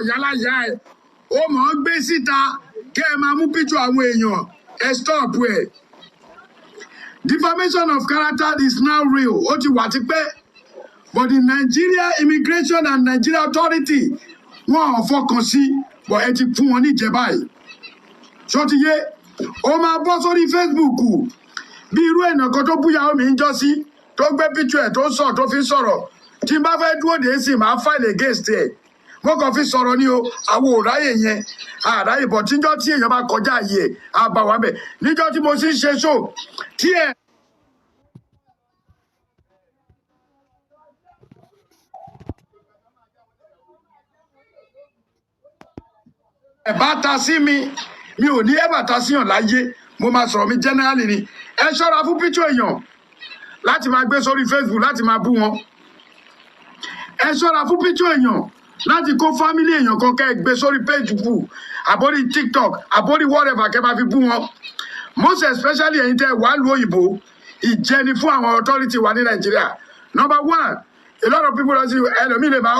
yálàyà ẹ̀, ó mọ̀ ọ́n gbé síta kẹ́ ẹ máa mú píṣọ àwọn èèyàn. Ẹ stop ẹ̀. Defamation of character is now real. Ó ti wà tipẹ́, but the Nigeria Immigration and Nigeria Authority, wọn ò fọkàn sí, but ẹ ti fún wọn níjẹ báyìí. Ṣó ti yé? Ó máa bọ́ sórí Facebook bí irú èèyàn kan tó búyàwó mi ń jọ sí, tó gbé picture ẹ̀, tó sọ, tó fi sọ̀rọ̀. Tí n bá fẹ́ dúró dé sí, máa file against ẹ̀. Mo kàn fi sọ̀rọ̀ ní o. Àwọn ò ráyè yẹn, àráyè bọ̀. Tíjọ́ tí èèyàn bá kọjá yìí ẹ̀ á bá wa bẹ̀. Níjọ́ tí mo sì ń ṣe show tí ẹ̀ ẹ̀ bá ta sí mi, mi ò ní ẹ̀ bá ta síyàn láyé. Mo máa sọ̀rọ̀ mi generally ni. Ẹ ṣọ́ra fún picture èèyàn láti máa gbé sórí Facebook láti máa bú wọn. Ẹ ṣọ́ra fún picture èèyàn láti kó family èèyàn kan, kẹ́ ẹ gbé sórí Facebook, àbórí TikTok, àbórí whatever, kẹ́ ẹ máa fi bú wọn. Most especially ẹ̀yin tẹ́ wàá lu òyìnbó, ìjẹni fún àwọn authority wa ní Nàìjíríà. Number one, a lot of people don say, ẹlòmíì lè máa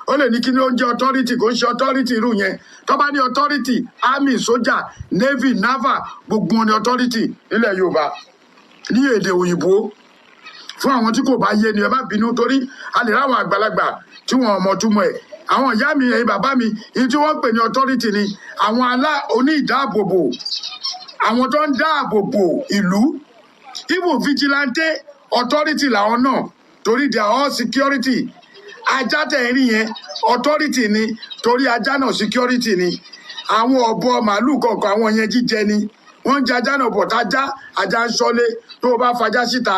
ó lè ní kí ni ó ń jẹ́ authority? Kò ń ṣe authority irú yẹn. Tó bá ní authority, army, soldier, navy, naval, gbogbo wọn ní authority nílẹ̀ Yorùbá ní èdè òyìnbó. Fún àwọn tí kò bá yé ni, ẹ má bínú, torí a lè ráwọn àgbàlagbà tí wọn ò mọ̀ túmọ̀ ẹ̀. Àwọn ìyá mi, ẹ̀yin bàbá mi, èyí tí wọ́n ń pè ní authority ni àwọn alá oní ìdáàbòbò, àwọn tó ń dáàbòbò ìlú. Even vigilante, authority làwọn náà, torí they are all security. Ajá tẹ̀ ń rí yẹn, authority ni, torí ajá náà security ni. Àwọn ọ̀bọ, màálù kọ̀ọ̀kan, àwọn yẹn jíjẹ ni wọ́n ń jẹ ajá náà bọ̀. Tájá, ajá ń ṣọ́lé. Tó o bá fajá síta,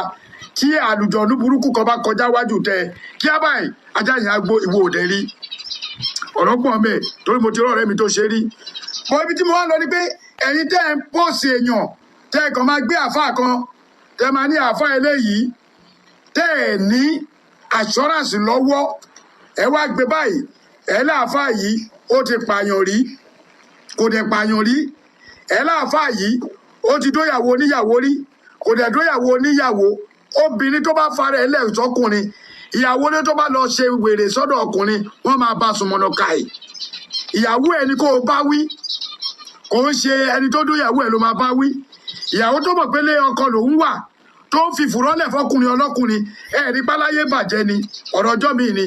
tí àlùjọ̀nú burúkú kan bá kọjá wájú tẹ kí á báyìí, ajá yẹn á gbó. Ìwọ òde rí ọ̀rọ̀ pọ̀ mẹ́, torí mo ti rọ́ ọ̀rẹ́ mi tó ṣe rí bọ́. Ibi tí mo wá lọ ni pé ẹ̀yin tẹ́ ẹ̀ ń pòsì èèyàn, tẹ́ ẹ̀ kàn máa gbé àáfàá kan, tẹ́ máa ní àáfàá eléyìí, tẹ́ ẹ̀ ní assurance lọ́wọ́, ẹ wá gbé báyìí, ẹ láàfáà yìí ó ti pààyàn rí, kò dẹ̀ pààyàn rí. Ẹ láàfáà yìí ó ti dóyàwó oníyàwó rí, kò dẹ̀ dóyàwó oníyàwó. Obìnrin tó bá fara ẹ̀ lẹ̀ sọ́kùnrin, ìyàwó lé, tó bá lọ ṣe wèrè sọ́dọ̀ ọkùnrin, wọ́n máa bá sùn mọ̀nà káì. Ìyàwó ẹ̀ ni kó o bá wí, kò ń ṣe ẹni tó dóyàwó ẹ̀ ló máa bá wí. Ìyàwó tó mọ̀ pé lé ọkọ lòún wà, tó ń fi fùrọ́lẹ̀ fọkùnrin ọlọ́kùnrin, ẹ̀ ní páláyé bàjẹ́ ni. Ọ̀rọ̀ ọjọ́ mi ni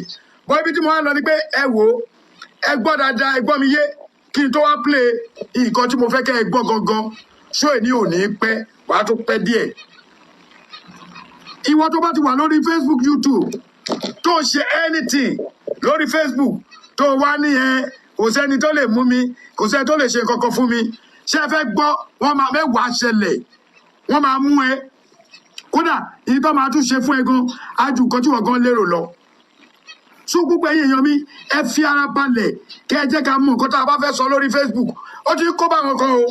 bọ́. Ibi tí mo wá lọ ni pé ẹ wò ó, ẹ gbọ́ dáadáa, ẹ gbọ́ mi yé kí n tó wá play nǹkan tí mo fẹ́ kẹ́ ẹ gbọ́ gangan. Ṣó èní ò ní pẹ́, wàá tún pẹ́ díẹ̀. Ìwọ tó bá ti wà lórí Facebook, YouTube, tó ṣe anything lórí Facebook, tó wá ní ẹ kò sẹ́ni tó lè mú mi, kò sẹ́ni tó lè ṣe nǹkan kan fún mi, ṣé ẹ fẹ́ gbọ́? Wọ́n máa mẹ́wàá ṣẹlẹ̀, wọ́n máa mú ẹ. Kódà èyí tó máa tún ṣe fún ẹ gan á ju nǹkan tí wọ́n gan lérò lọ. So gbogbo ẹ̀yin èèyàn mi, ẹ fi ara balẹ̀ kẹ́ ẹ jẹ́ ká mú nǹkan tá a bá fẹ́ sọ lórí Facebook. Ó ti kó bá wọn kan o,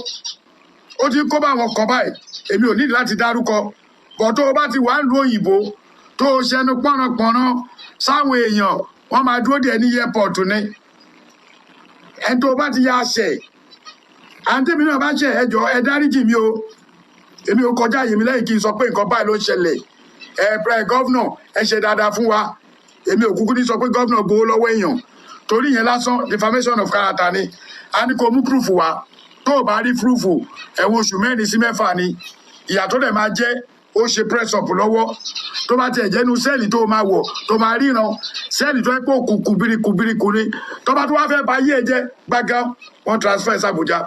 ó ti kó bá wọn kan báyìí. Èmi ò ní láti dárúkọ bọ̀. Tó o bá ti wà ń lu òyìnbó, tó o ṣẹnu pọ́nranpọ̀nran sáwọn èèyàn, wọ́n máa dúró dè ní airport ni. Ẹni tó o bá ti ya ṣẹ̀, àǹtí mi náà bá ṣẹ̀, ẹ jọ̀ọ́, ẹ dáríjì mi o. Èmi ò kọjá àyè mi lẹ́yìn kí n sọ pé nǹkan báyìí ló ń ṣẹlẹ̀. Ẹ pẹ́ governor, ẹ ṣe dáadáa fún wa. Èmi ò kúkú ní sọ pé governor gbowó lọ́wọ́ èèyàn, torí yẹn lásán defamation of character ni. A ní kó mú proof wá. Tó o bá rí proof, ẹ̀wọ̀n oṣù 4 sí 6 ni ìyà tó dẹ̀ máa jẹ́. Ó ṣe press up lọ́wọ́. Tó bá tiẹ̀ jẹ́nu cell tó máa wọ̀, tó máa ríran cell tó yẹ pé òkùnkùn biriku biriku ni, tó bá tó wá fẹ́ ba yé ẹ jẹ́ gbágán, wọ́n transfer sí Àbújá.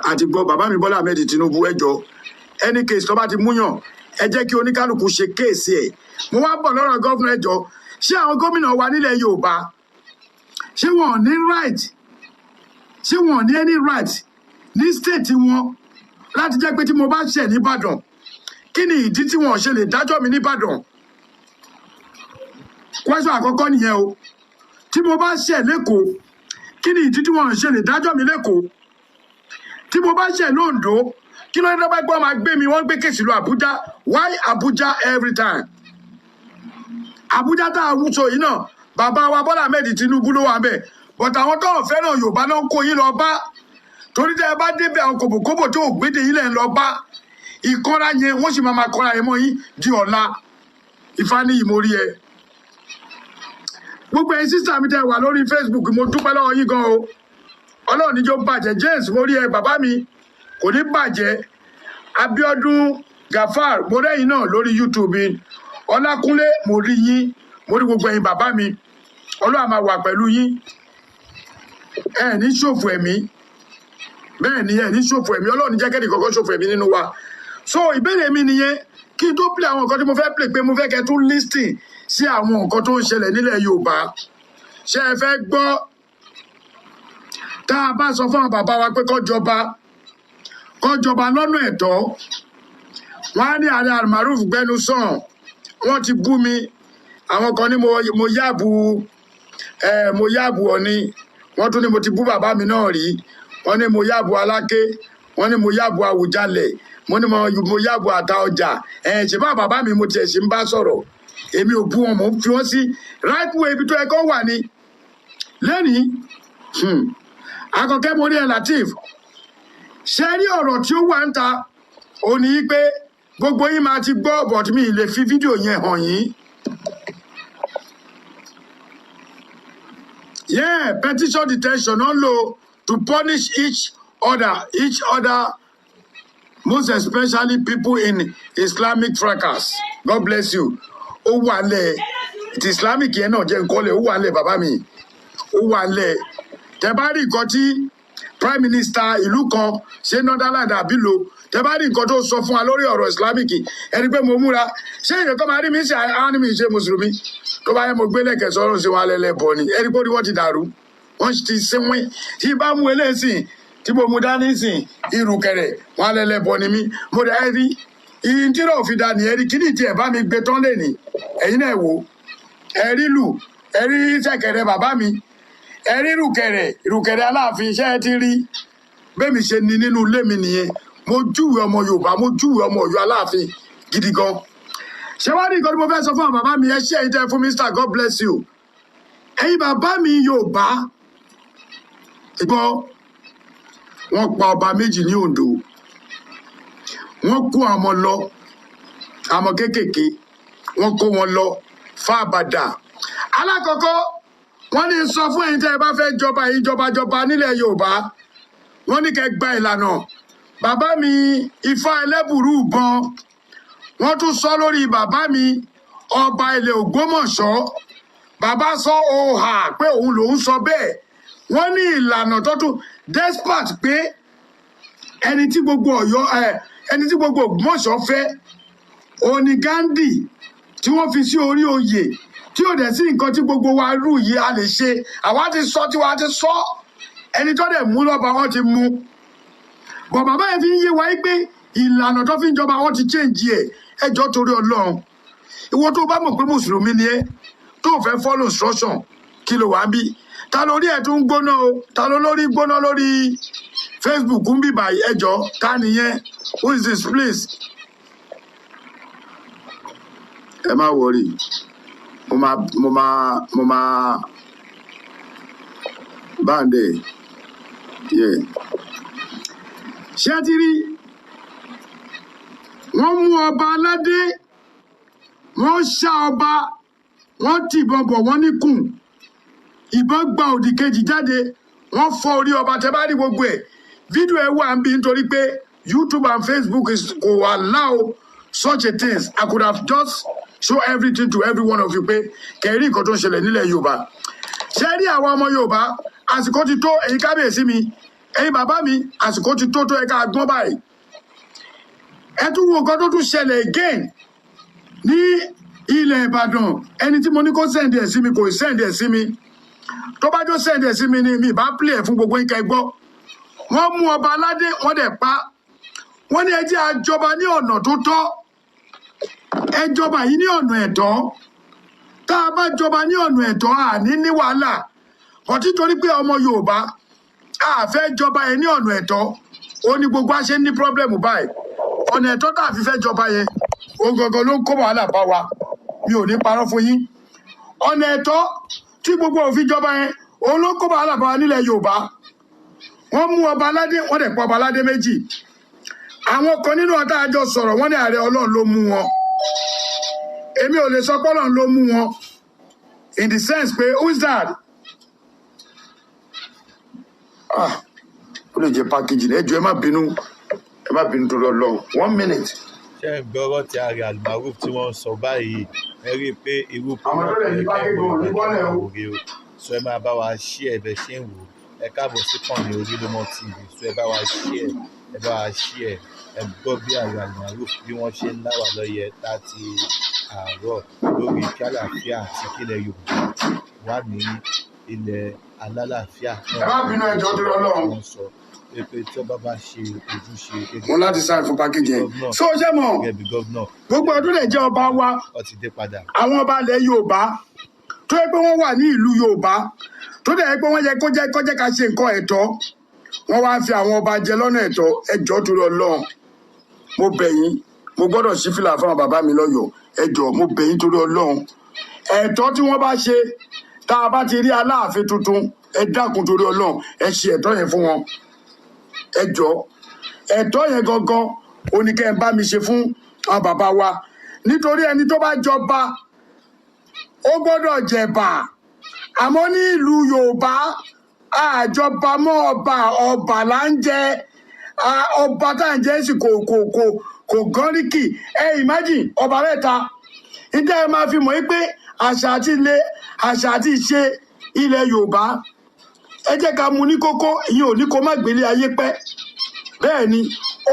Àti gbọ́ bàbá mi Bọ́lá Ahmed Tinubu, ẹ jọ̀ọ́, any case tó bá ti múyàn, ẹ jẹ́ kí oníkálukú ṣe case ẹ̀. Mo wá bọ̀ lọ́rọ̀ governor. Ẹ jọ̀ọ́, ṣé àwọn gómìnà wa nílẹ̀ Yorùbá, ṣé wọn ò ní right? Ṣé wọn ò ní any right ní state wọn láti jẹ́ pé tí mo bá ṣẹ̀ nìbàdàn, kí ni ìdí tí wọn ò ṣe lè dájọ́ mi nìbàdàn? Question àkọ́kọ́ nìyẹn o. Tí mo bá ṣẹ̀ lẹ́kọ̀ọ́, kí ni ìdí tí wọn ò ṣe lè dájọ́ mi lẹ́kọ̀ọ́? Tí mo bá ṣẹ̀ lóńdó, kí ló dé tó bá gbọ́ máa gbé mi, wọ́n gbé case lọ Àbújá? Why Abuja every time? Àbújá tá a wúso yìí náà, bàbá wa Bọ́lá Ahmed Tinubu ló wà ń bẹ̀, but àwọn tó ń fẹ́ràn Yorùbá náà ń kó yín lọ bá, torí tẹ́ ẹ bá débẹ̀, àwọn kòbòkòbò tó ò gbédè yín lẹ̀ ń lọ bá. Ìkọ́ra yẹn, wọ́n sì máa máa kọ́ra yẹn mọ́ yín di ọ̀la. Ìfáníyì, mo rí ẹ. Gbogbo ẹ̀yin sister mi tẹ́ wà lórí Facebook, mo dúpẹ́ lọ́wọ́ yín gan o. Ọlọ́run níjó bàjẹ́. James, mo rí ẹ, bàbá mi, kò ní bàjẹ́. Abiodun Gafar, mo rẹ́yìn náà lórí YouTube. Ọlákúnlé, mo rí yín. Mo rí gbogbo ẹ̀yin bàbá mi. Ọlọ́run á máa wà pẹ̀lú yín. Ẹ ní ṣòfò ẹ̀mí. Bẹ́ẹ̀ ni, ẹ ní ṣòfò ẹ̀mí. Ọlọ́run ní jẹ́ kẹ́ni kankan ṣòfò ẹ̀mí nínú wa. So ìbéèrè mi nìyẹn, kí n tó play àwọn nǹkan tí mo fẹ́ play, pé mo fẹ́ kẹ́ tún listen sí àwọn nǹkan tó ń ṣẹlẹ̀ nílẹ̀ Yorùbá. Ṣé ẹ fẹ́ gbọ́? Tá a bá sọ fún àwọn bàbá wa pé kó jọba lọ́nà ẹ̀tọ́, wọ́n á ní ààrẹ Almaroof gbẹnu sàn. Wọ́n ti bú mi. Àwọn kan ní mo yáàbù ẹ, mo yáàbù Ọ̀ni. Wọ́n tún ní mo ti bú bàbá mi náà rí. Wọ́n ní mo yáàbù Aláké, wọ́n ní mo yáàbù Àwùjalẹ̀, mo ní mo yáàbù Àtaọjà. Ẹ ṣe bá bàbá mi, mo tiẹ̀ ṣe ń bá sọ̀rọ̀. Èmi ò bú wọn, mò ń fi wọ́n sí right way, ibi tó yẹ kó wà ní lẹ́nìí. Akọkẹ́, mo rí ẹ. Lateef, ṣe rí ọ̀rọ̀ tí ó wà ń ta? Ò ní pé gbogbo yín máa ti gbọ́, but mi ì lè fi fídíò yẹn hàn yín. Yeah, petition detention no lò to punish each other, most especially people in Islamic fracas. God bless you. Ó wà lẹ̀ ti Islamic yẹn náà jẹ́ nǹkan lẹ̀. Ó wà lẹ̀, bàbá mi, ó wà lẹ̀. Tẹ bá rí nǹkan tí prime minister ìlú kan ṣe, Netherland àbí lo, tẹ bá rí nǹkan tó sọ fún wa lórí ọ̀rọ̀ Islamic, ẹni pé mo múra ṣé èèyàn kan máa rí mi ṣe àwọn mi ṣe mùsùlùmí, tó bá yẹ mo gbé lẹ̀kẹ̀ sọ́run sí wọn lẹ́lẹ́ bọ̀ ni. Ẹni pé wọ́n ti dàrú, wọ́n ti sínwín. Tí bá mú eléyìí sìn, tí mo mú dání sìn, ìrùkẹ̀rẹ̀ wọn lẹ́lẹ́ bọ̀ ni mí. Mo dẹ̀ ẹ́ rí ìyìn tí náà fi da nìyẹn rí. Kí ni tiẹ̀ bá mi gbé tán lè ní? Ẹ̀yin náà wò, ẹ rí lù, ẹ rí ṣẹ̀kẹ̀rẹ̀ bàbá mi, ẹ rí rùkẹ̀rẹ̀, rùkẹ̀rẹ̀ Aláàfin. Iṣẹ́ ẹ ti rí bẹ́ẹ̀ ṣe ni nínú ilé mi nìyẹn. Mo júwe ọmọ Yorùbá, mo júwe ọmọ Ọ̀yọ́ Aláàfin gidi gan. Ṣé wàá rí nǹkan tí mo fẹ́ sọ fún àwọn bàbá mi? Ẹ ṣé, ẹ̀yin tẹ́ fún Mr. God bless you. Ẹ̀yin bàbá mi Yorùbá gbọ́, wọ́n pa ọba méjì ní Oǹdó, wọ́n kó àwọn lọ, àwọn kéékèèké, wọ́n kó wọn lọ fábàdà. Alákọ̀ọ́kọ́, wọ́n ní sọ fún ẹ̀yin tẹ́ ẹ bá fẹ́ jọba, ẹ̀yin jọbajọba nílẹ̀ Yorùbá, wọ́n ní kẹ́ gba ìlànà bàbá mi Ifá Ẹlẹ́bùrú ìbọn. Wọ́n tún sọ lórí bàbá mi ọba ilẹ̀ Ògbómọ̀ṣọ́. Bàbá sọ òhà pé òun lòún sọ bẹ́ẹ̀. Wọ́n ní ìlànà tó tún despite pé ẹni tí gbogbo Ọ̀yọ́ ẹ, ẹni tí gbogbo Ògbómọ̀ṣọ́ fẹ́, òun ni Gandhi tí wọ́n fi sí orí oyè, tí ò dẹ̀ sí nǹkan tí gbogbo wa rú yìí a lè ṣe. Àwa ti sọ tiwa, ti sọ. Ẹni tó dẹ̀ mú lọ́ba, wọn ti mú bọ̀. Bàbá yẹn fi ń yé wa yí pé ìlànà tó fi ń jọba, wọn ti change ẹ̀. Ẹjọ́, torí Ọlọ́run, ìwọ tó bá mọ̀ pé mùsùlùmí ni ẹ́, tó fẹ́ follow instruction, kí ló wà ń bí? Ta lórí ẹ̀ tún gbóná o? Ta ló lórí gbóná lórí Facebook ń bì báyìí? Ẹjọ́, ta nìyẹn? Who is this, please? Ẹ má worry, mo máa báńdẹ̀ yẹ. Ṣé ẹ ti rí? Wọ́n mú ọba aládé, wọ́n ṣá ọba, wọ́n tìbọn bọ̀ wọ́n níkùn, ìbọn gba òdì kejì jáde, wọ́n fọ́ orí ọba. Tẹ́ bá rí gbogbo ẹ̀, fídíò ẹ̀ wà ń bí, nítorí pé YouTube and Facebook is kò allow such a things. I could have just show everything to every one of you pé kẹrí nǹkan tó ń ṣẹlẹ̀ nílẹ̀ Yorùbá. Ṣé rí àwọn ọmọ Yorùbá, àsìkò ti tó. Ẹ̀yin kábíyèsí mi, ẹ̀yin bàbá mi, àsìkò ti tó tó ẹ ká gbọ́n báyìí. Ẹ tún wo nǹkan tó tún ṣẹlẹ̀ again ní ilẹ̀ Ìbàdàn. Ẹni tí mo ní kó send ẹ̀ sí mi kò send ẹ̀ sí mi. Tó bá jó send ẹ̀ sí mi ni, mi bá play ẹ̀ fún gbogbo yín kẹ́ gbọ́. Wọ́n mú ọba aládé, wọ́n dẹ̀ pa. Wọ́n ní ẹ jẹ́ àjọba ní ọ̀nà tó tọ́, ẹ jọba yìí ní ọ̀nà ẹ̀tọ́. Tá a bá jọba ní ọ̀nà ẹ̀tọ́, àní ní wàhálà ọtí, torí pé ọmọ Yorùbá a fẹ́ jọba yẹn ní ọ̀nà ẹ̀tọ́, ó ní gbogbo a ṣe ń ní problem báyìí. Ọ̀nà ẹ̀tọ́ tá a fi fẹ́ jọba yẹn, òun gangan ló ń kó wàhálà bá wa. Mi ò ní parọ́ fún yín. Ọ̀nà ẹ̀tọ́ tí gbogbo òfin jọba yẹn, òun ló kó wàhálà bá wa nílẹ̀ Yorùbá. Wọ́n mú ọba aládé, wọ́n dẹ̀ pa ọba aládé méjì. Àwọn kan nínú ọ̀tá àjọ sọ̀rọ̀, wọ́n ní ààrẹ Ọlọ́run ló mú wọn. Èmi ò lè sọ pé Ọlọ́run ló mú wọn. In the sense pé, who is that? Ah, ó lè jẹ́ package. Ẹ jọ̀ọ́, ẹ má bínú, ẹ má bínú torí Ọlọ́run. One minute. Ṣé ń gbọ́rọ̀ tí Ààrẹ Almaroof tí wọ́n ń sọ báyìí? Ẹ rí i pé irú Àwọn tó lè ní package wọn ò ní bọ́lẹ̀ o. òre o. So ẹ máa bá wa share bẹ ṣe ń wò ó. Ẹ káàbọ̀ sí kànnì Ojúlómọ TV. So ẹ bá wa share, ẹ bá wa share. Ẹ gbọ́ bí Ààrẹ Almaroof bí wọ́n ṣe ń lá wà lọ́yẹ láti àárọ̀ lórí kí àlàáfíà àti kílẹ̀ Yorùbá wà ní ilẹ̀ alálàáfíà. Ẹ má bínú, ẹ jọ̀ọ́ torí Ọlọ́run. Wọ́n sọ pé tí ọba bá ṣe ojúṣe Wọn láti sign fún package yẹn. So ṣé mọ̀ gẹ́gẹ́ bí governor, gbogbo ọdún lè jẹ́ ọba wa, ó ti dé padà. àwọn ọba ilẹ̀ Yorùbá tó yẹ pé wọ́n wà ní ìlú Yorùbá, tó dẹ̀ yẹ pé wọ́n yẹ kó jẹ́ ká ṣe nǹkan ẹ̀tọ́, wọ́n wá ń fi àwọn ọba jẹ lọ́nà ẹ̀tọ́. Ẹ jọ̀ọ́ torí Ọlọ́run, mo bẹ̀ yín. Mo gbọ́dọ̀ sí fìlà fún àwọn bàbá mi lọ́yọ̀ọ́. Ẹ jọ̀ọ́, mo bẹ̀ yín torí Ọlọ́run. Ẹ̀tọ́ tí wọ́n bá ṣe, tá a bá ti rí Aláàfin tuntun, ẹ dákun torí Ọlọ́run, ẹ ṣe ẹ̀tọ́ yẹn fún wọn. Ẹ jọ̀ọ́, ẹ̀tọ́ yẹn gangan ó ní kẹ́ ẹ bá mi ṣe fún àwọn bàbá wa, nítorí ẹni tó bá jọba, ó gbọ́dọ̀ jẹ̀bà. Àmọ́ ní ìlú Yorùbá, àjọba mọ́, ọba ọba là ń jẹ. Ọba tá à ń jẹ sí kò gánríkì. Ẹ imagine ọba mẹ́ta níta. Ẹ máa fi mọ̀ yín pé àṣà àti ilé, àṣà àti ìṣe ilẹ̀ Yorùbá, ẹ jẹ́ ká mú ní kókó. Ìyẹn ò ní kó má gbélé ayé pẹ́. Bẹ́ẹ̀ ni,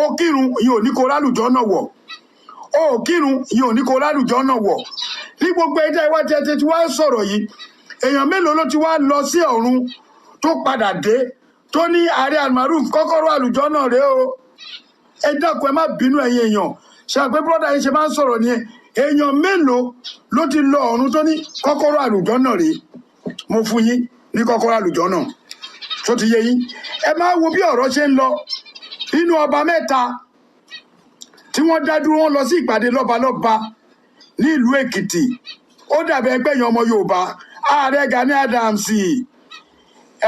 ó kírun, ìyẹn ò ní kó rálùjọ́ náà wọ̀. Ó kírun, ìyẹn ò ní kó rálùjọ́ náà wọ̀. Ní gbogbo ẹjẹ́ ìwádìí ẹ ti wá ń sọ̀rọ̀ yìí, èèyàn mélòó ló ti wá lọ sí ọ̀run tó padà dé tó ní, "Ààrẹ Almaroof, kọ́kọ́rọ́ àlùjọ́ náà rèé o"? Ẹ dákun, ẹ má bínú, ẹ̀yin èèyàn. Ṣe àpé brother yìí ṣe máa ń sọ̀rọ̀ nìyẹn. Èèyàn mélòó ló ti lọ ọ̀run tó ní, "Kọ́kọ́rọ́ àlùjọ́ náà rèé, mo fún yín ní kọ́kọ́rọ́ àlùjọ́ náà"? Tó ti yé yín? Ẹ máa wo bí ọ̀rọ̀ ṣe ń lọ. Nínú ọba mẹ́ta tí wọ́n dá dúró, wọ́n lọ sí ìpàdé lọ́balọ́ba ní ìlú Èkìtì. Ó dàbí ẹgbẹ́ yẹn. Ọmọ Yorùbá, Ààrẹ Gani Adams,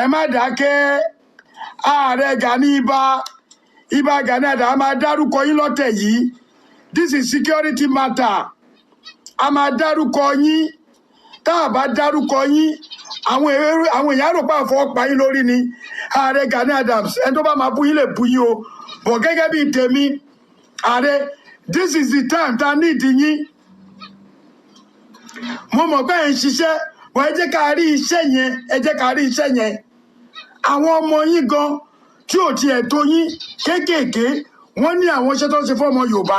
ẹ má dákẹ́. Ààrẹ Gani, Ibà, Ibà Gani Adams, a máa dárúkọ yín lọ́tẹ̀ yìí. This is security matter. A máa dárúkọ yín. Tá a bá dárúkọ yín, àwọn èèyàn rò pé àfọwọ́ pa yín lórí ni. Ààrẹ Gani Adams, ẹni tó bá máa bú yín lè bú yín o bọ̀. Gẹ́gẹ́ bíi tèmi, ààrẹ, this is the time tá a need yín. Mo mọ̀ pé ẹ̀ ń ṣiṣẹ́ wọ́n. Ẹ jẹ́ ká rí iṣẹ́ yẹn, ẹ jẹ́ ká rí iṣẹ́ yẹn. Àwọn ọmọ yín gan tí ò tiẹ̀ tó yín kéékèèké, wọ́n ní àwọn iṣẹ́ tó ń ṣe fún ọmọ Yorùbá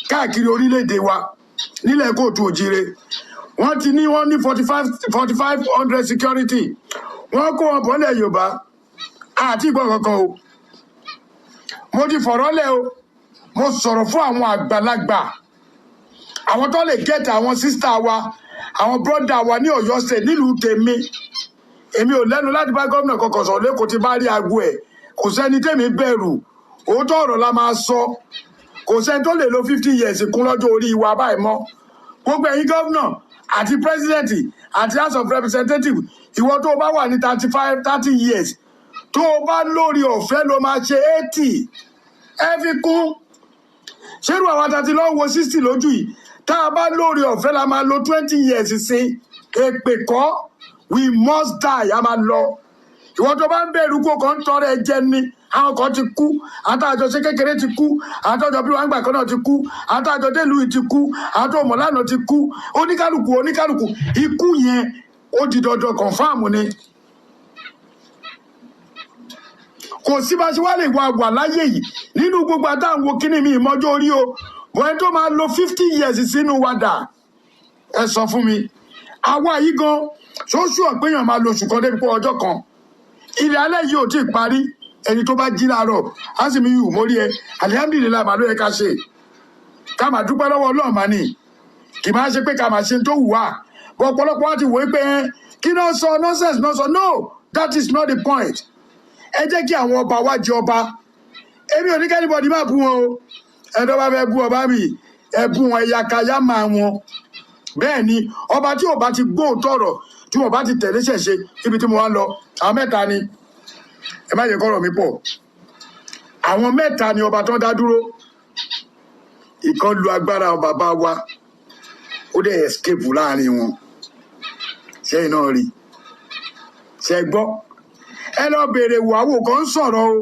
káàkiri orílẹ̀-èdè wa nílẹ̀ káàárọ̀ oòjíire. Wọ́n ti ní, wọ́n ní 4,500 security. Wọ́n kó wọn bọ́lẹ̀ Yorùbá àti ìgbọ́ kankan o. Mo ti fọ̀rọ̀ lẹ̀ o. Mo sọ̀rọ̀ fún àwọn àgbàlagbà, àwọn tó lè get àwọn sister wa, àwọn brother wa ní Ọ̀yọ́ State, nílùú tèmi. Èmi ò lẹ́nu láti bá gómìnà kankan sọ̀rọ̀ lẹ́kọ̀ọ́. Tí bá rí aago ẹ̀, kò sẹ́ni tèmi bẹ̀rù. Òótọ́ ọ̀rọ̀ la máa sọ. Kò sẹ́ni tó lè lo 50 years kún lọ́jọ́ orí wa báyìí mọ́. Gbogbo ẹ̀yin gómìnà àti president àti House of Representatives, ìwọ tó o bá wà ní 35, 30 years, tó o bá lórí ọ̀fẹ́ ló máa ṣe 80, ẹ fi kún. Ṣérú àwọn àtàtì lọ́wọ́ wo 60 lójú yìí, tá a bá lórí ọ̀fẹ́ la máa lo 20 years sí. Èpè kọ́, we must die. A máa lọ. Ìwọ tó bá ń bẹ̀rù kó kàn ń tọrọ ẹ jẹ ni. Àwọn kan ti kú, àtàjọ ṣe kékeré ti kú, àtàjọ bí wọn gbà kan náà ti kú, àtàjọ délùú yìí ti kú, àtàjọ mọ̀lánà ti kú. Oníkálukú, oníkálukú, ikú yẹn ó di dandan, confirm ni. Kò sí bá ṣe wá lè wà wà láyé yìí. Nínú gbogbo àtàwọn kíní mi ìmọ́jọ́ orí o bọ̀, ẹni tó máa lo 50 years sínú wa dà? Ẹ sọ fún mi. Àwa yìí gan ṣóṣù ọ̀pẹ̀yàn máa lo oṣù kan débi pé ọjọ́ kan ilẹ̀ alẹ́ yìí ò tí ì parí. Ẹni tó bá jí láàárọ̀, á sì mi yù mórí ẹ, alihamdulilayi, màá ló yẹ ká ṣe, ká máa dúpẹ́ lọ́wọ́ Ọlọ́run. Máa ní kì máa ṣe pé ká máa ṣe tó wù wá bọ̀. Ọ̀pọ̀lọpọ̀ wá ti wò ó pé ẹ kí náà sọ nonsense náà sọ. No, that is not the point. Ẹ jẹ́ kí àwọn ọba wá jẹ ọba. Èmi ò ní kí anybody má bú wọn o. Ẹ tó bá fẹ́ bú ọba mi, ẹ bú wọn, ẹ̀yà kaya máa wọn. Bẹ́ẹ̀ ni, ọba tí ò bá ti gbóòótọ́ ọ̀rọ̀, tí wọn bá ti tẹ̀lé ṣẹ̀ṣe, ibi tí mo wá ń lọ, àwọn mẹ́ta ni. Ẹ má jẹ́ kọ́rọ̀ mi pọ̀. Àwọn mẹ́ta ni ọba tó ń dá dúró. Ìkan lu agbára bàbá wa, ó dẹ̀ escape láàrin wọn. Ṣé iná rí? Ṣe gbọ́? Ẹ lọ béèrè wò, àwò kan ń sọ̀rọ̀ o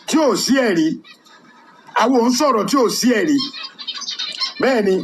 tí ò sí ẹ̀rí. Àwò ń sọ̀rọ̀ tí ò sí ẹ̀rí. Bẹ́ẹ̀ ni.